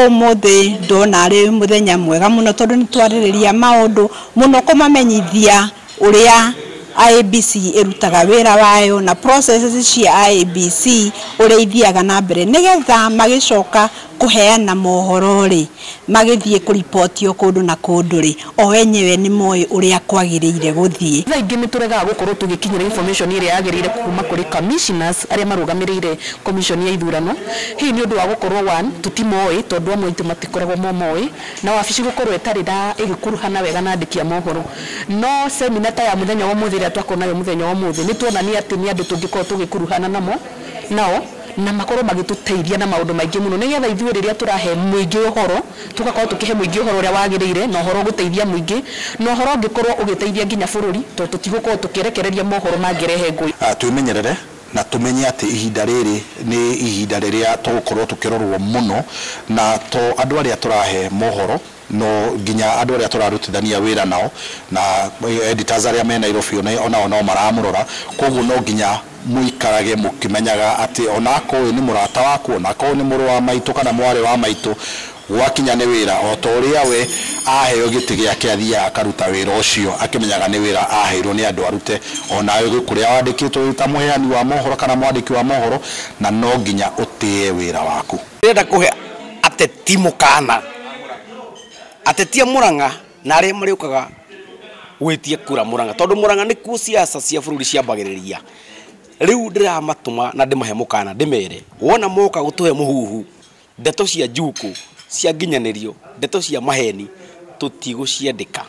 Umuthi ndona ari muthenya mwega muno tondu ni twaririria maundu muno kumamenyithia uria IEBC irutaga wira wayo na processes cia IEBC uria ithiaga na mbere nigetha magicoka kuheana mohoro ri magithie kuripotio kundu na kundu ri o enyewe ni moĩ uria kwagiriire guthie. Thaa ingĩ nĩ tũregaga gũkorwo tũgĩkinyĩra information ĩrĩa yagĩrĩire kuma kũrĩ commissioners arĩa marũgamĩrĩire commission ya ithurano. Hihi nĩ ũndũ wa gũkorwo one tũtimoĩ tondũ amwe aitũ matikoragwo momoĩ na wabici gũkorwo ĩtarĩ na ĩgĩkuruhana wega na andĩki a mohoro. No seminar ta ya mũthenya wa ũmũthĩ ĩrĩa twakorwo nayo mũthenya wa ũmũthĩ nĩ tuonania atĩ nĩ andũ tũngĩkorwo tũgĩkuruhana namo nao na makorwo magĩtũteithia na maũndũ maingĩ mũno nĩgetha ithuĩ rĩrĩa tũrahe mũingĩ ũhoro tũgakorwo tũkĩhe mũingĩ ũhoro ũrĩa wagĩrĩire na ũhoro ũgũteithia mũingĩ na ũhoro ũngĩkorwo ũgĩteithia nginya bũrũri tondũ tũtigũkorwo tũkĩrekereria mohoro mangĩrehe ngũĩ. Twĩmenyerere na tumenye atĩ ihinda rĩrĩ nĩ ihinda rĩrĩa tũgũkorwo tũkĩrorwo mũno na to andũ arĩa tũrahe mohoro no nginya andũ arĩa tũrarutithania wĩra nao na editors arĩa me Nairobi onao no maramũrora, koguo no nginya muikarage mukimenyaga atĩ onakorwo nĩ mũrata waku onakorwo nĩ mũrũ wa maitũ kana mwarĩ wa maitũ gwakinya nĩ wĩra o ta ũrĩa we aheo gĩtĩ gĩake athiaga akaruta wĩra ũcio akĩmenyaga nĩ wĩra aheirwo nĩ andũ arute, onawe gwĩ kũrĩa wandĩkĩtwo wĩ ta mũheani wa mohoro kana mwandĩki wa mohoro, na no nginya ũtĩe wĩra waku. Ndĩrenda kũhe ateti mũkana, ateti a Murang'a na arĩa marĩũkaga gwĩtia kura Murang'a, tondũ Murang'a nĩkuo siasa cia bũrũri ciambagĩrĩria. Rĩu ndĩramatũma na ndĩmahe mũkana ndĩmere wona moka gũtũhe mũhuhu ndeto cia njuku cia nginyanĩrio ndeto cia maheni tũtigũciandĩka.